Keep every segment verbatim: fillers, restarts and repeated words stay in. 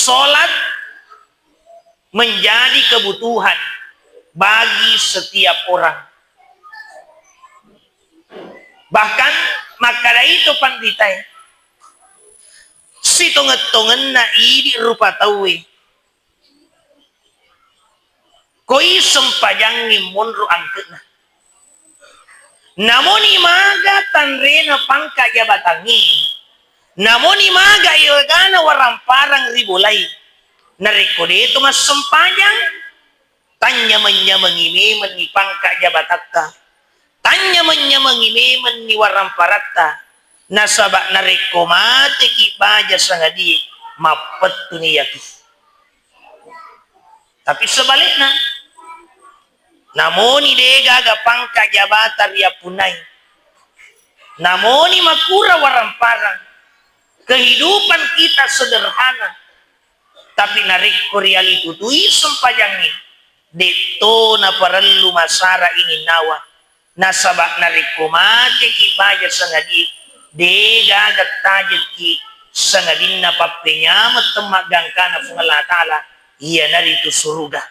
Sholat menjadi kebutuhan bagi setiap orang. Bahkan makkadai to panritae, sitongeng-tongenna idi rupa tauwe, koi sempajangnge monro angke'na. Namoni maga tanrena pangka jabatangnge, namoni maga egana waramparang ribolai, narekko deto massempajang, tanyameng-nyamengi memenni pangka jabatatta, tanyameng-nyamengi memenni waramparatta, nasaba narekko mateki baja sangadie, mappettuni yaki. Tapi sebalikna, namoni degaga pangka jabatan riappunnai, namoni makura waramparang, kehidupan kita sederhana, tapi narekko rialitutui sempajangnge, detto naparellu masara ininnawa. Nasaba narekko mateki baja sangadie, degaga tajekki sangadinna pappenyameng temmaggangkana Puang Allah Ta'ala, iyanaritu suruga.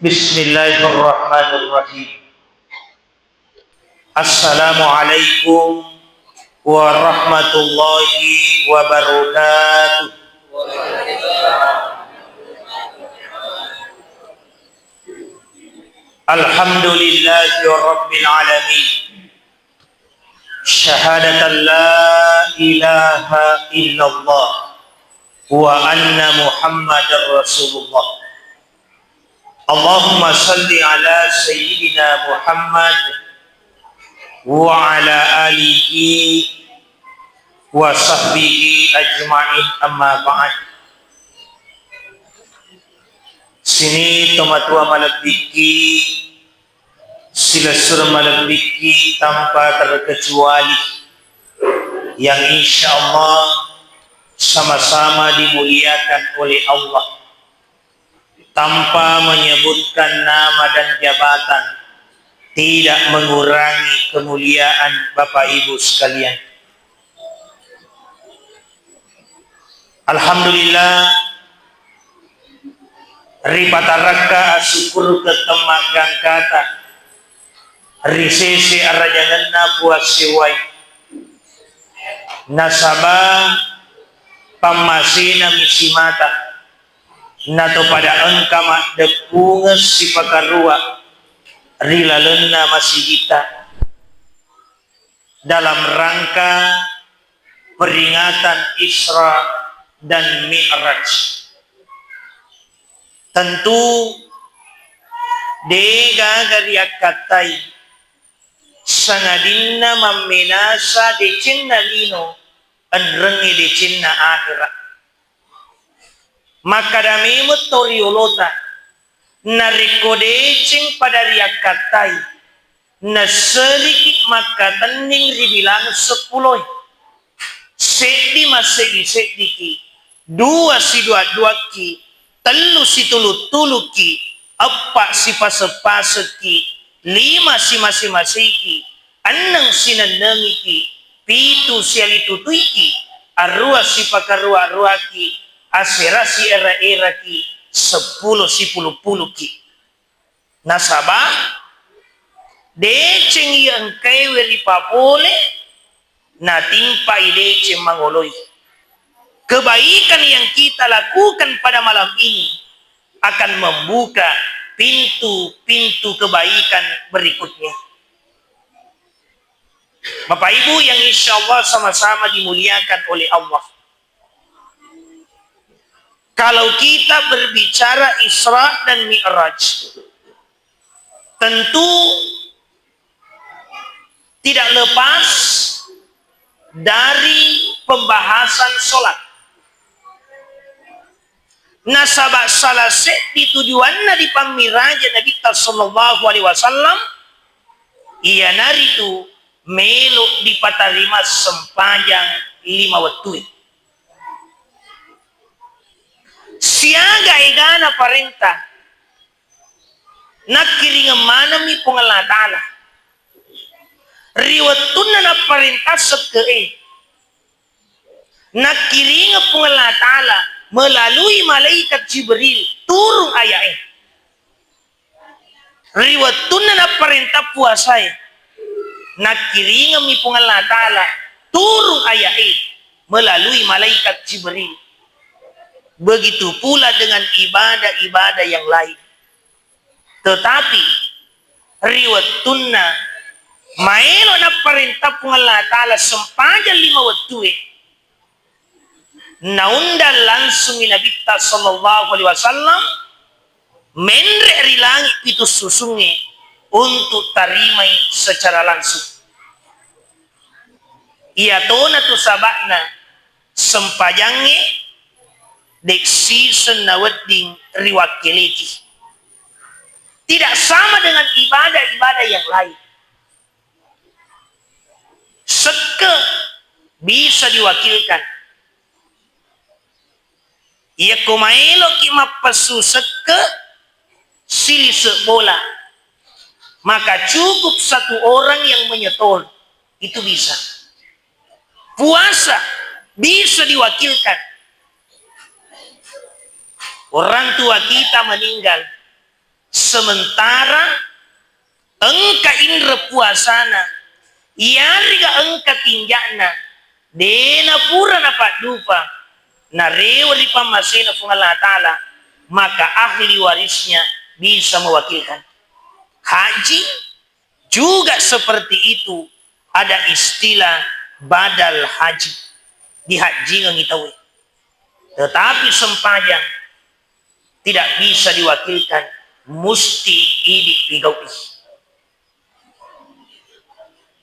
Bismillahirrahmanirrahim. Assalamualaikum warahmatullahi wabarakatuh. Alhamdulillahi rabbil alamin. Syahadatan la ilaha illallah wa anna Muhammadar Rasulullah. Allahumma salli ala Sayyidina Muhammad wa ala alihi wa sahbihi ajma'in, amma ba'd. Sini tomatoa malebbikki, silessureng malebbikki tanpa terkecuali, yang insya Allah sama-sama dimuliakan oleh Allah. Tanpa menyebutkan nama dan jabatan, tidak mengurangi kemuliaan Bapak Ibu sekalian. Alhamdulillah, ripatarakka asukkurukeng temmaggangkata ri sese arajangenna Puang Sewwae. Nasaba pammasena mi simata, nato pada engka maddeppungeng sipakarua ri lalenna masigitta dalam rangka peringatan Isra dan Mi'raj. Tentu degaga riakkattai sangadinna mammenasa decenna lino, enrengnge decenna akhera. Makkada memeng to riolota, narekko deceng pada riakkattai, nasseriki makkatenning ri bilang seppuloe. Seddi masseddi-seddiki, dua sidua-duakki, tellu situlu-tulukki, eppa sipaseng-pasengki, lima simase-maseki, enneng sinennengiki, pitu sialitutuiki, arua sipakarua-ruaki, asera siera-eraki, seppulo sipulu-puluki. Nasaba deceng iya engkaewe ripapole, natimpai deceng mangoloi. Kebaikan yang kita lakukan pada malam ini akan membuka pintu-pintu kebaikan berikutnya. Bapak Ibu yang insya Allah sama-sama dimuliakan oleh Allah. Kalau kita berbicara Isra dan Mi'raj, tentu tidak lepas dari pembahasan sholat. Nasaba salah seddi tujuanna dipammiraja Nabitta sallallahu alaihi wasallam, iyanaritu melo dipatarima sempajang lima wettue. Siaga egana parenta Nakkiringeng manengmi Puang Allah Ta'ala. Ri wettunna napparentah sekke'e, nakkiringeng Puang Allah Ta'ala melalui malaikat Jibril turung aya'e. Ri wettunna napparentah puasae, nakkiringemmi Puang Allah Ta'ala turung aya'e melalui malaikat Jibril. Begitu pula dengan ibadah-ibadah yang lain. Tetapi ri wettunna maelo napparentah Puang Allah Ta'ala sempajang lima wettue, naundang langsungi Nabitta sallallahu alaihi wasallam menre ri langit pitu susungnge untuk tarimai secara langsung. Iyatona tu saba'na sempajangnge de' siseng nawedding riwakkeleki. Tidak sama dengan ibadah-ibadah yang lain. Sekke bisa diwakilkan. Iyako maeloki mappessu sekke silise bola, maka cukup satu orang yang menyetor, itu bisa. Puasa bisa diwakilkan. Orang tua kita meninggal, sementara engka inre puasana, iyariga engka tinja'na, de' napura napaddupa, narewe ri pammasena Puang Allah Ta'ala, maka ahli warisnya bisa mewakilkan. Haji juga seperti itu, ada istilah badal haji, dihajjingengi tauwe. Tetapi sempajang tidak bisa diwakilkan, musti idi pigau'i.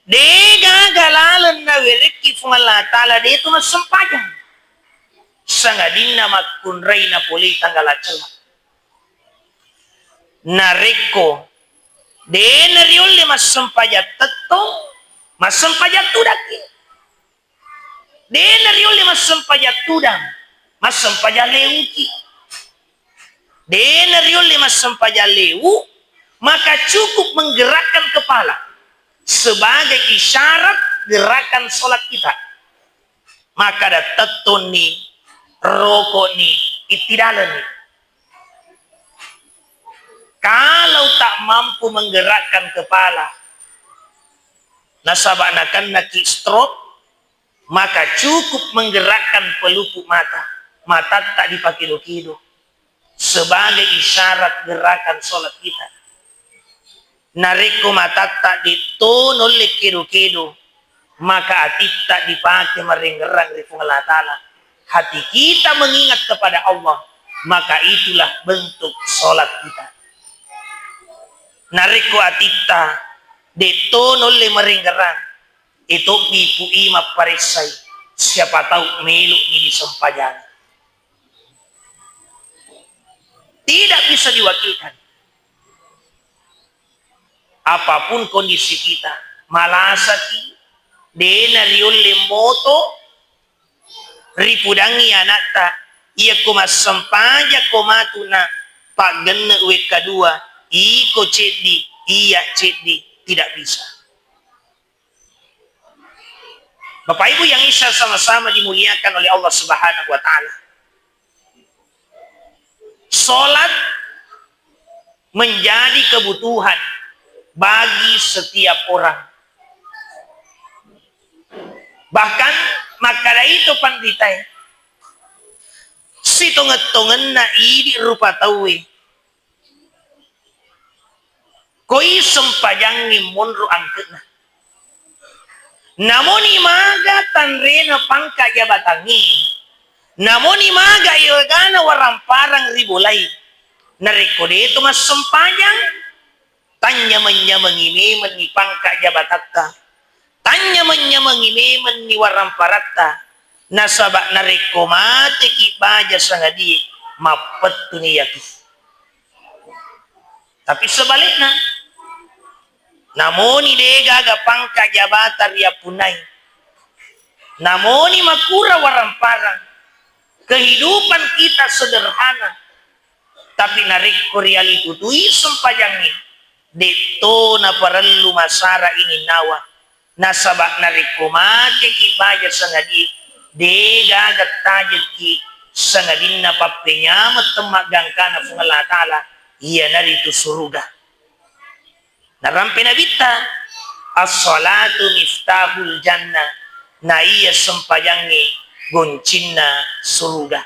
De' gaga laleng nawerekki Puang Allah Ta'ala de' tu massempajang, sangadinna makkunrai napolei tanggala cella. Narekko de' nariolle massempajang tettong, massempajang tudakki. De' nariolle massempajang tudang, massempajang lewuki. De' nariolle massempajang lewu, maka cukup menggerakkan kepala sebagai isyarat gerakan sholat kita. Makkada tettonni, rokoni, ittidalenni. Kalau tak mampu menggerakkan kepala, nasaba nakennaki stroke, maka cukup menggerakkan pelupuk mata, matatta dipakedo-kedo sebagai isyarat gerakan sholat kita. Narekko matatta de'to naulle kedo-kedo, maka atitta dipake marengerang ri Puang Allah Ta'ala. Hati kita mengingat kepada Allah, maka itulah bentuk sholat kita. Narekko atitta de'to naulle marengerang, etobbi pui mapparessai, siapa tahu melo'ni disempajang. Tidak bisa diwakilkan. Apapun kondisi kita, malasaki, de' nariolle moto, ripudangngi anatta, iyako massempajakko matu na paggenne' wekka dua, iko ceddi, iya ceddi, tidak bisa. Bapak Ibu yang insya sama-sama dimuliakan oleh Allah Subhanahu wa Ta'ala, sholat menjadi kebutuhan bagi setiap orang. Bahkan makkadai to panritae, sitongeng-tongenna idi rupa tauwe, koi sempajangngi monro angke'na. Namoni maga tanrena pangka jabatangnge, namoni maga egana waramparang ri bolai, narekko de'to massempajang, tanyameng-nyamengngi memenni pangka jabatatta, tanyameng-nyamengngi memenni waramparatta, nasaba narekko mateki baja sangadie, mappettuni yaki. Tapi sebalikna, namoni de'gaga pangka jabatan riappunnai, namoni makura waramparang, kehidupan kita sederhana, Tapi narekko rialitutui sempajangnge, de'to naparellu masara ininnawa. Nasaba narekko mateki baja sangadie, de gaga tajekki sangadinna pappenyameng temmaggangkana Puang Allah Ta'ala, iyanaritu suruga. Narampe Nabitta, "As-salatu miftahul jannah," na iya sempajangnge goncinna suruga.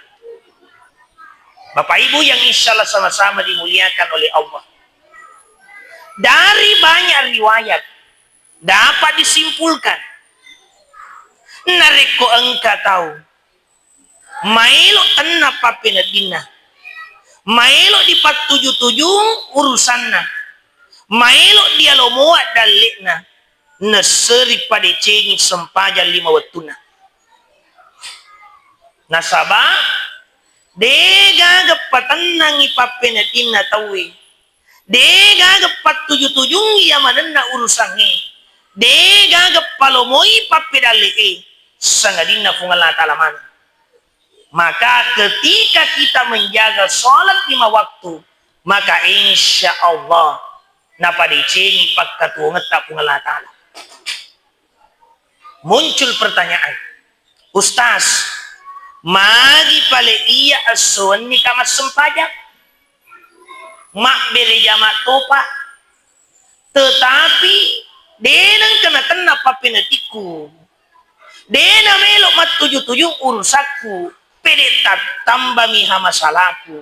Bapak Ibu yang insya Allah sama-sama dimuliakan oleh Allah, dari banyak riwayat dapat disimpulkan, narekko engka tau maelo tenna pappeneddinna, maelo dipattuju-tujung urusanna, maelo dialomoa dalle'na, nesseri padecengi sempajang lima wettunna. Nasaba de gaga patennangi pappeneddinna tauwe, de gaga pattuju-tujungi yamanenna urusangnge, de gaga palomoi pappedalle'e, sangadinna Puang Allah Ta'ala maneng. Maka ketika kita menjaga sholat lima waktu, maka insya Allah napadecengi pakkatuwongetta Puang Allah Ta'ala. Muncul pertanyaan, "Ustaz, magi pale iya esso wenni ka massempajang? Mabbere jama topa, tetapi de nengka natenna pappeneddikku, de namelo mattuju-tujung urusakku, pede tattambami ha masalaku.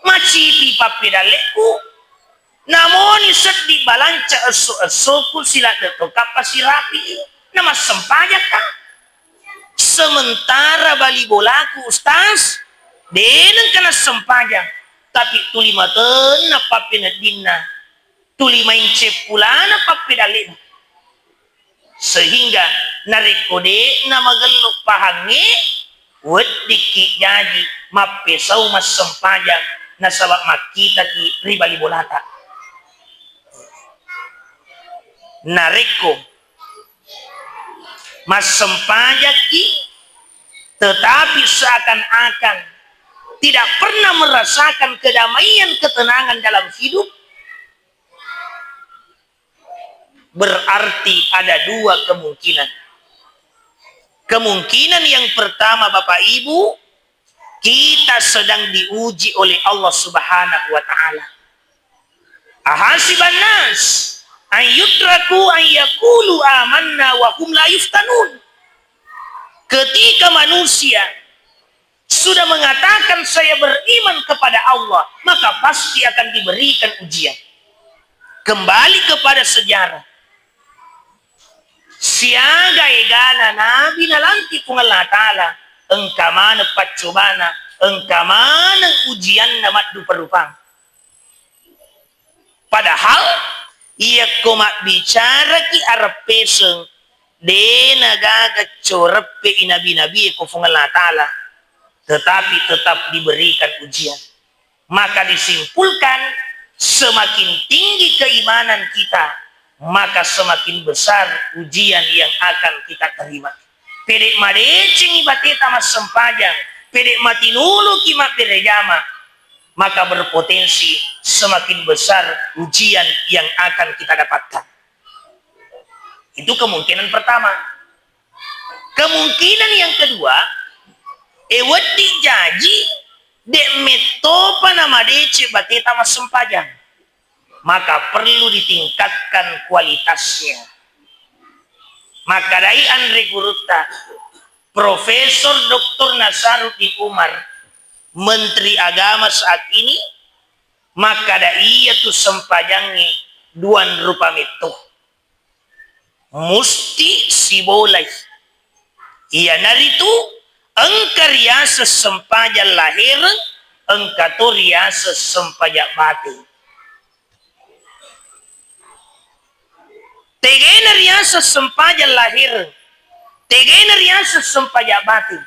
Macipi pappedalle'ku, namoni seddi balanca esso-essoku siladde to kappa sirapi, na massempajakka? Sementara bali bolaku, Ustaz, de nengka nassempajang, tapi tuli matenna pappeneddinna, tuli mainceng pulana pappedalle'na." Sehingga narekko de'na magello pahangnge, weddikki jaji mappesau massempajang nasaba makkitaki ri bali bolata. Narekko massempajakki tetapi seakan-akan tidak pernah merasakan kedamaian, ketenangan dalam hidup, berarti ada dua kemungkinan. Kemungkinan yang pertama, Bapak Ibu, kita sedang diuji oleh Allah Subhanahu wa Ta'ala. Ahasiban nas an yutraku an yaqulu amanna wa hum la yuftanun. Ketika manusia sudah mengatakan saya beriman kepada Allah, maka pasti akan diberikan ujian. Kembali kepada sejarah. Siaga egana Nabi nalantik Puang Allah Ta'ala, engka maneng paccobana, engka maneng ujianna maddupa-rupang. Padahal iyakko mabbicaraki areppeseng, de nagaga coreppe i nabi-nabi e ko Puang Allah Ta'ala, tetapi tetap diberikan ujian. Maka disimpulkan, semakin tinggi keimanan kita, maka semakin besar ujian yang akan kita terima. Pede madecengi bateta massempajang, pede matinuluki mabbere jama, maka berpotensi semakin besar ujian yang akan kita dapatkan. Itu kemungkinan pertama. Kemungkinan yang kedua, e, wedding jaji de mettopa namadeceng bateta massempajang, maka perlu ditingkatkan kualitasnya. Makkedai anre gurutta, Profesor Doktor Nasaruddin Umar, Menteri Agama saat ini, makkeda iyatu sempajangnge duang rupa metto. Musti sibolai. Iyanaritu engka riaseng sempajang lahereng, engka to riaseng sempajang bateng. Tegena riaseng sempajang lahereng, tegena riaseng sempajang bateng.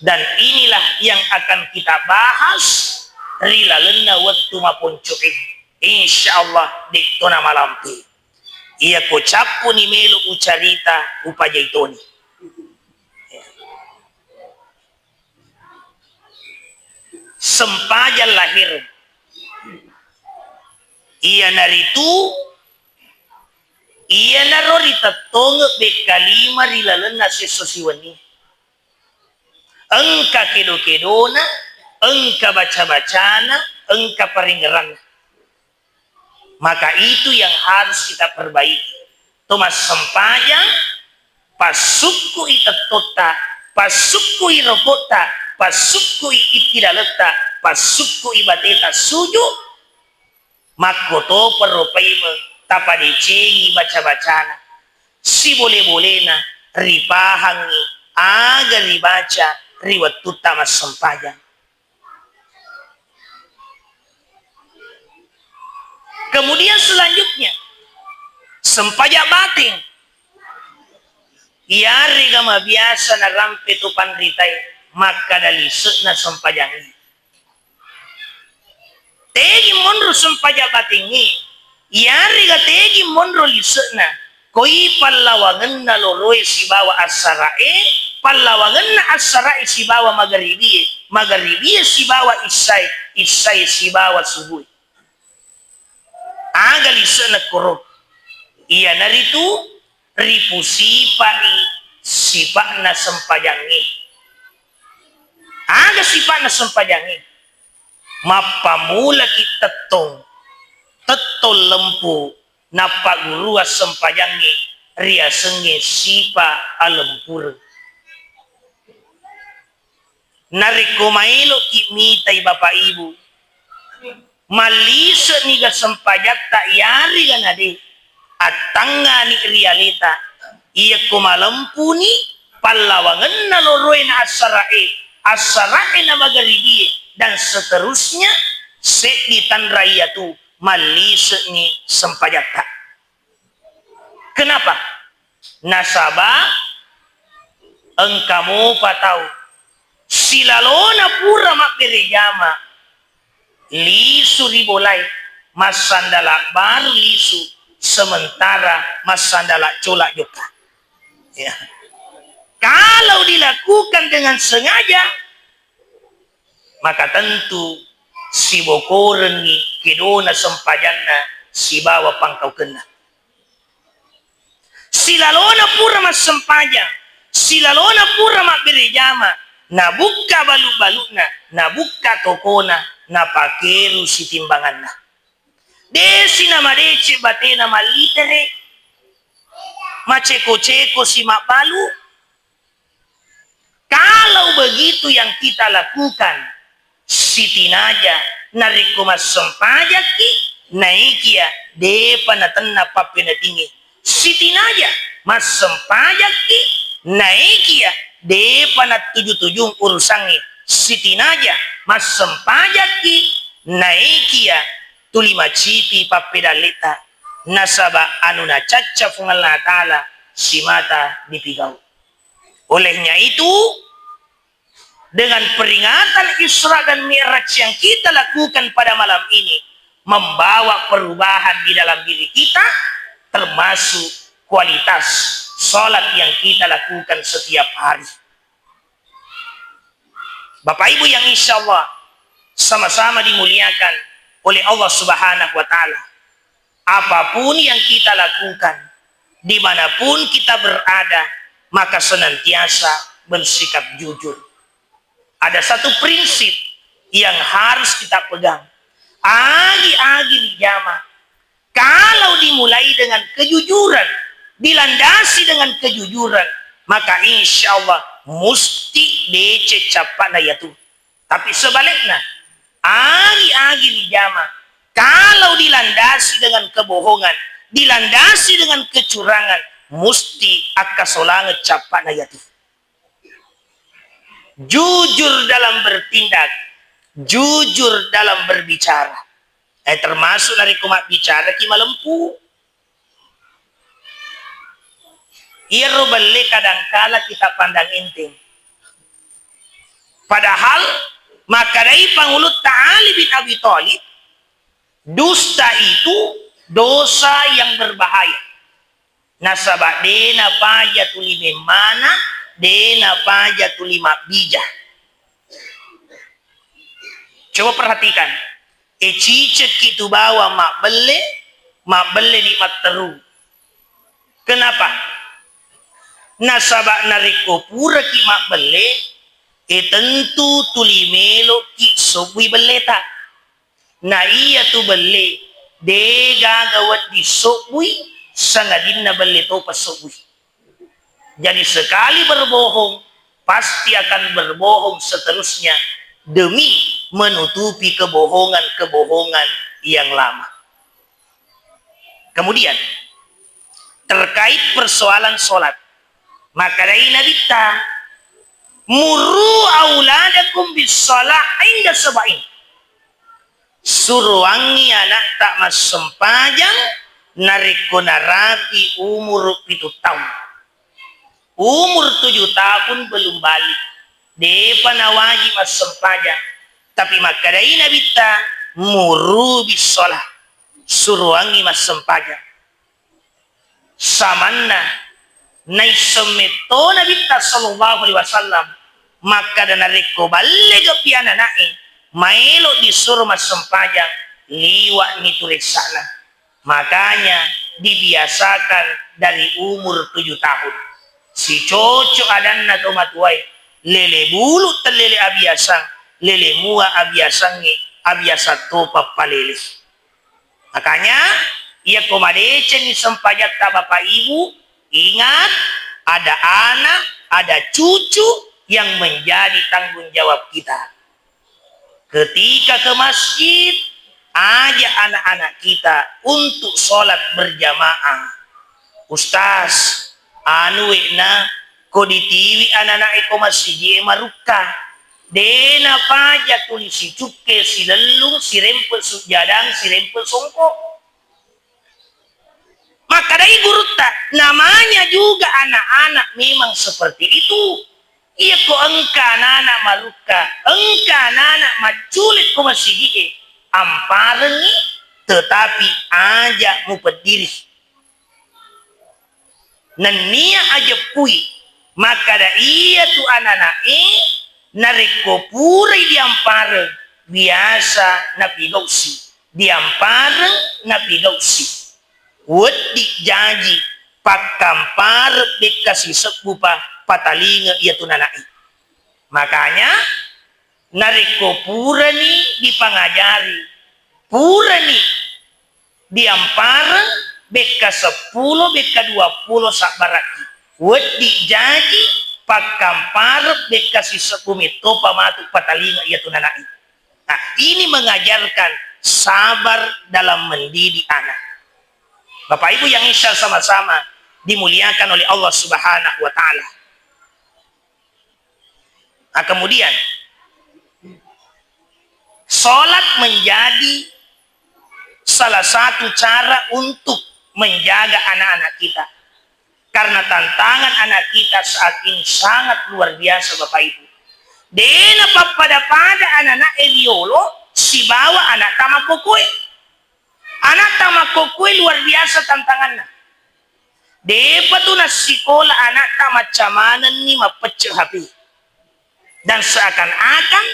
Dan inilah yang akan kita bahas ri lalenna wettu maponco'e. Insya Allah, de'tona malampe. Iyako cappuni melo ucarita, upajai toni. Sempajang lahir. Iyanaritu, iyanaro ritettongeng bekkalima ri lalenna siesso siwenni. Engka kedo-kedona, engka baca-bacana, engka parengngeranna. Maka itu yang harus kita perbaiki. To massempajang, passukkui tettotta, passukkui rokotta, passukkui ittilaletta, passukkui bateta suju, makkotopa ro paimeng tapadecengi baca-bacana, sibole-bolena ripahangngi aga ribaca ri wettutta massempajang. Kemudian selanjutnya, sempajang bateng. Iyarega mabiasa narampe tu panritae makkada lise'na sempajangnge. Tegi monro sempajang batengnge, iyarega tegi monro lise'na, koi pallawangenna loroe sibawa assara'e, pallawangenna assara'e sibawa magaribie, magaribie sibawa issae, issae sibawa subue. Aga lise'na koro? Iyanaritu ripusipa'i sipa'na sempajangnge. Aga sipa'na sempajangnge? Mappamulaki tettong, tettong lempu, nappagguruang sempajangnge riasengnge sipa alempureng. Narekko maelo'ki mitai Bapak Ibu, mallise'niga sempajatta iyarega nade, attangngani ri aleta. Iyakko malempuni pallawangenna loroe na assara'e, assara'e na magaribie, dan seterusnya, seddi tanra iyatu mallise'ni sempajatta. Kenapa? Nasaba engka mopa tau silalona pura mabbere jama, lisu ri bolae, massandala baru lisu, sementara massandala cola jokka. Ya. Kalau dilakukan dengan sengaja, maka tentu sibokorengngi kedona sempajanna sibawa pangkaukenna. Silalona pura massempajang, silalona pura mabbere jama, nabukka balu-balu'na, nabukka tokona, napakeru sitimbanganna. Desi namadeceng batena mallitere, maceko-ceko si mabbalu. Kalau begitu yang kita lakukan, sitinaja narekko massempajakki, naikia depa natenna pappeneddingnge. Sitinaja massempajakki, naikia depa nattuju-tujung urusangnge. Sitinaja massempajakki, naikia tuli macipi pappedalletta. Nasaba anu nacacca Puang Allah Ta'ala simata dipigau. Olehnya itu, dengan peringatan Isra dan Mi'raj yang kita lakukan pada malam ini membawa perubahan di dalam diri kita, termasuk kualitas salat yang kita lakukan setiap hari. Bapak Ibu yang insya Allah sama-sama dimuliakan oleh Allah Subhanahu wa Ta'ala, apapun yang kita lakukan, dimanapun kita berada, maka senantiasa bersikap jujur. Ada satu prinsip yang harus kita pegang. Agi-agi rijama, kalau dimulai dengan kejujuran, dilandasi dengan kejujuran, maka insya Allah musti deceng cappana yatu. Tapi sebaliknya, agi-agi rijama, kalau dilandasi dengan kebohongan, dilandasi dengan kecurangan, musti akkasolangeng cappana yatu. Jujur dalam bertindak, jujur dalam berbicara. Eh, termasuk narekko mabbicaraki malempu. Iyaro belle kadangkala kita pandang enteng. Padahal makkedai Pangulutta Ali bin Abi Thalib, dusta itu dosa yang berbahaya. Nasaba de napaja tuli memmana, de napaja tuli mabbija. Coba perhatikan, e, cicekki tu bawang mabbelle, mabbelleni matteru. Kenapa? Nasaba narekko puraki mabbelle, e, tentu tuli meloki sobbui belleta. Na iya tu belle, de gaga wedding sobbui, sangadinna belle topa sobbui. Jadi sekali berbohong, pasti akan berbohong seterusnya demi menutupi kebohongan-kebohongan yang lama. Kemudian, terkait persoalan sholat, makkedai Nabitta, "Muru auladakum bis shalah inda sab'in." Suroangngi ana'ta massempajang narekko narapi umuru pitu taung. Umur tujuh tahun belum balik, depa nawajib massempajang. Tapi makkedai Nabitta, "Muru bis shalah." Suroangngi massempajang. Samanna naisseng metto Nabitta sallallahu alaihi wasallam makkada, narekko ballegapi anana'e, maelo disuro massempajang, liwa'ni tu ressana. Makanya dibiasakan dari umur tujuh tahun. Sicoco adanna tomatoae, lele bulu tellele abiasang, lele mua abiasangnge, abiasang topa palele. Makanya, iyako madecenni sempajatta Bapak Ibu, ingat, ada anak, ada cucu yang menjadi tanggung jawab kita. Ketika ke masjid, ajak anak-anak kita untuk sholat berjamaah. Ustaz, anu we'na, ko ditiwi anana'e ko masiji e marukka. De napaja tuli sicukke, silellung, sirempe sujjadang, sirempe songko. Makkedai gurutta, namanya juga anak-anak memang seperti itu. Iyako engka anak-anak marukka, engka anak-anak maccule ko masiji e, amparengngi, tetapi aja mupeddiri. Nennia ajeppui, makkada iyatu anana'e narekko purai diampareng, biasa napigausi, diampareng napigausi. Wedding jaji pakkampareng bekka sisebbupa patalinga iyatu nana'e. Makanya, narekko purani dipangajari, purani diampareng bekka seppulo, bekka duappulo sabbarakki. Wedding jaji pakkampareng bekka sisebbu mettopa matu patalinga iyatu nana'e. Nah, ini mengajarkan sabar dalam mendidik anak. Bapak Ibu yang insya sama-sama dimuliakan oleh Allah Subhanahu wa Ta'ala. Nah, kemudian, sholat menjadi salah satu cara untuk menjaga anak-anak kita. Karena tantangan anak kita saat ini sangat luar biasa, Bapak Ibu. Dena pappada-pada anak-anak riolo sibawa anak tamakokoe. Anakta makkokkoe luar biasa tantanganna. Depa tu nassikola anakta, macca manenni mappecce H P. Dan seakan-akan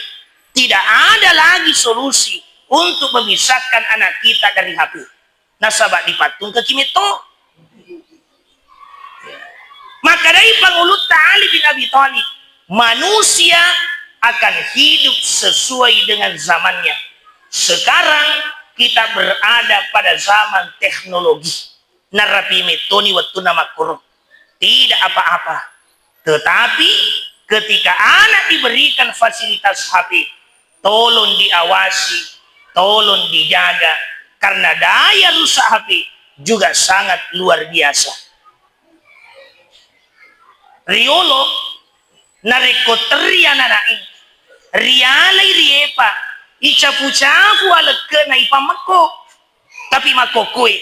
tidak ada lagi solusi untuk memisahkan anak kita dari H P. Nasaba dipattungkaki metto. Makkedai pangulutta Ali bin Abi Thalib, manusia akan hidup sesuai dengan zamannya. Sekarang kita berada pada zaman teknologi. Narapi mettoni wettunna makkoro. Tidak apa-apa. Tetapi ketika anak diberikan fasilitas H P, tolong diawasi, tolong dijaga, karena daya rusak H P juga sangat luar biasa. Riolo, narekko terri anana'e, rialai riepa, icapu-capu alekke'na ipammekko. Tapi makkokkoe,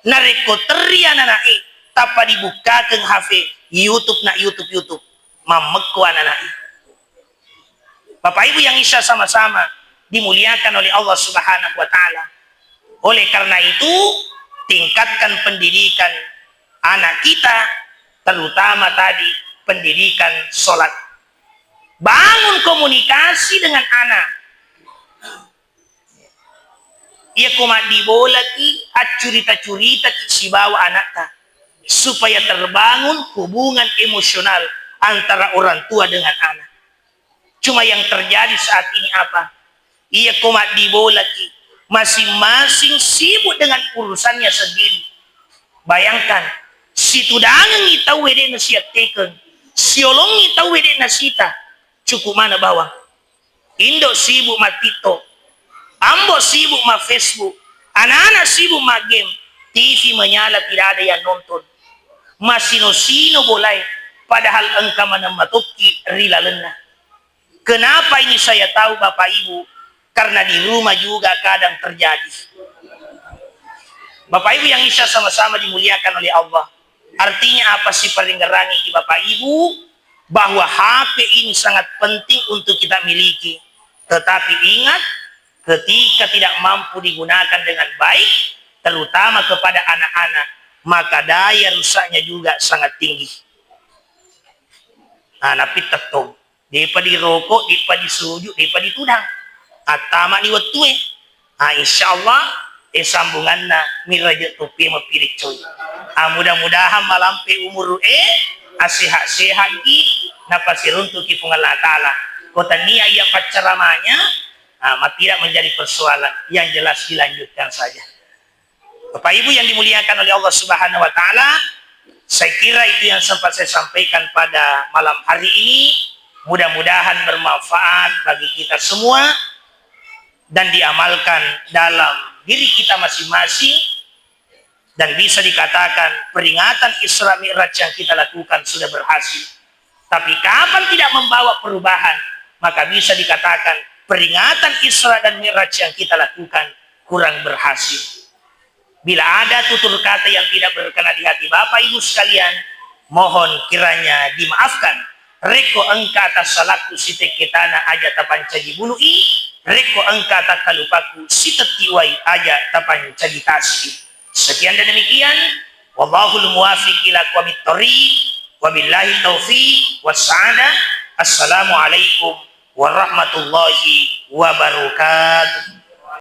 narekko terri anana'e, tappa dibukkakeng H P, YouTube na YouTube, YouTube. Mammekko anana'e. Bapak Ibu yang insya sama-sama dimuliakan oleh Allah Subhanahu wa Ta'ala. Oleh karena itu, tingkatkan pendidikan anak kita, terutama tadi pendidikan sholat. Bangun komunikasi dengan anak. Iyako maddibolaki, accurita-curitaki sibawa anakta, supaya terbangun hubungan emosional antara orang tua dengan anak. Cuma yang terjadi saat ini apa? Iyako maddibolaki, masing-masing sibuk dengan urusannya sendiri. Bayangkan, situdangengngi tauwe de' nasiattekeng, siolongngi tauwe de' nasita, cukup mana bawang. Indo sibuk ma TikTok, ambo sibuk ma Facebook, anak-anak sibuk ma game, T V menyala tidak ada yang nonton. Masino-sino bolae, padahal engka maneng matokki ri lalenna. Kenapa ini saya tahu, Bapak Ibu? Karena di rumah juga kadang terjadi. Bapak Ibu yang insya sama-sama dimuliakan oleh Allah, artinya apa sih, paringerangi Bapak Ibu, bahwa H P ini sangat penting untuk kita miliki. Tetapi ingat, ketika tidak mampu digunakan dengan baik, terutama kepada anak-anak, maka daya rusaknya juga sangat tinggi. Nah, napi tettong. De'pa diroko, de'pa disuju, de'pa ditudang. Attamani wettue. Ah, insya Allah, eh, sambunganna miraje topi mapiriccoi. Ah, mudah-mudahan malampe umuru e, asehat-sehatki, napasiruntuki Puang Allah Ta'ala. Ko tania iya paccaramanya, ah, ma-, tidak menjadi persoalan. Yang jelas dilanjutkan saja. Bapak Ibu yang dimuliakan oleh Allah Subhanahu wa Ta'ala, saya kira itu yang sempat saya sampaikan pada malam hari ini. Mudah-mudahan bermanfaat bagi kita semua dan diamalkan dalam diri kita masing-masing, dan bisa dikatakan peringatan Isra Mi'raj yang kita lakukan sudah berhasil. Tapi kapan tidak membawa perubahan, maka bisa dikatakan peringatan Isra dan Mi'raj yang kita lakukan kurang berhasil. Bila ada tutur kata yang tidak berkenan di hati Bapak Ibu sekalian, mohon kiranya dimaafkan. Rekko engka tassalakku sitekke tana aja tapancaji bulu'i, rekko engka takkalupaku sitetti wai aja tapancaji tasi'i. Sekian dan demikian, wallahul muwafiq ila aqwamit thoriq, wabillahi taufiq wassa'adah. Assalamualaikum warahmatullahi wabarakatuh.